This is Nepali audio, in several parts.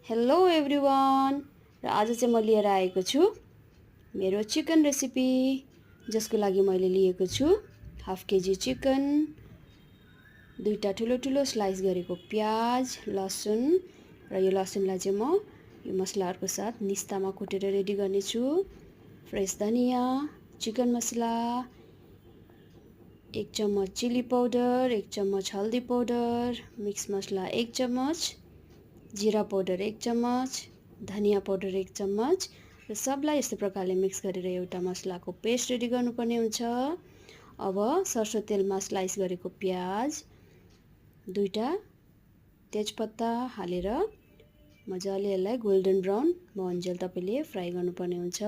Hello everyone. र आज चाहिँ म लिएर आएको छु मेरो चिकन रेसिपी, जसको लागि मैले लिएको छु हाफ केजी चिकन, दुईटा ठुलो ठुलो स्लाइस गरेको प्याज, लसुन, र यो लसुनलाई चाहिँ म यो मसलाहरूको साथ निस्तामा कुटेर रेडी गर्नेछु। फ्रेस धनिया, चिकन मसला, 1 चम्मच चिली पाउडर, 1 चम्मच हल्दी पाउडर, मिक्स मसला 1 चम्मच, जीरा पाउडर 1 चम्मच, धनिया पाउडर 1 चम्मच, र सबलाई यस्तो प्रकारले मिक्स गरेर एउटा मसलाको पेस्ट रेडी गर्नुपर्ने हुन्छ। अब सरसो तेलमा स्लाइस गरेको प्याज, दुईटा तेजपत्ता हालेर मजाले यसलाई गोल्डन ब्राउन भउन्जेल तपाईले फ्राई गर्नुपर्ने हुन्छ।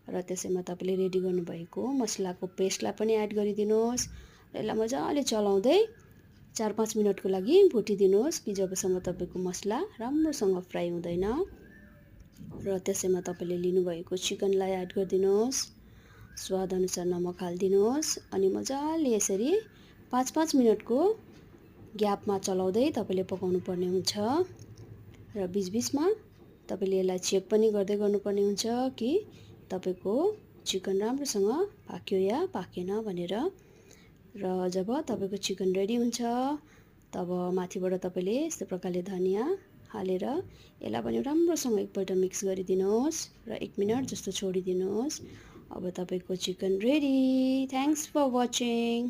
र त्यसैमा तपाईले रेडी गर्नुभएको मसलाको पेस्टलाई पनि एड गरिदिनुहोस् र यसलाई मजाले चलाउँदै 4-5 मिनटको लागि भुटिदिनुहोस् कि जबसम्म तपाईको मसला राम्रोसँग फ्राई हुँदैन। र त्यसैमा तपाईले लिनुभएको चिकनलाई एड गरिदिनुहोस्, स्वाद अनुसार नमक हालिदिनुहोस् अनि मजाले यसरी 5-5 मिनटको ग्यापमा चलाउँदै तपाईले पकाउनु पर्ने हुन्छ। र बीचबीचमा तपाईले यसलाई चेक पनि गर्दै गर्नुपर्ने हुन्छ कि तपाईको चिकन राम्रोसँग पाक्यो या पाकेन भनेर। र जब तपाईको चिकन रेडी हुन्छ तब माथिबाट तपाईले यस्तो प्रकारले धनिया हालेर यसलाई पनि राम्रोसँग एकपल्ट मिक्स गरिदिनुहोस् र 1 मिनट जस्तो छोडिदिनुहोस्। अब तपाईको chicken ready. Thanks for watching.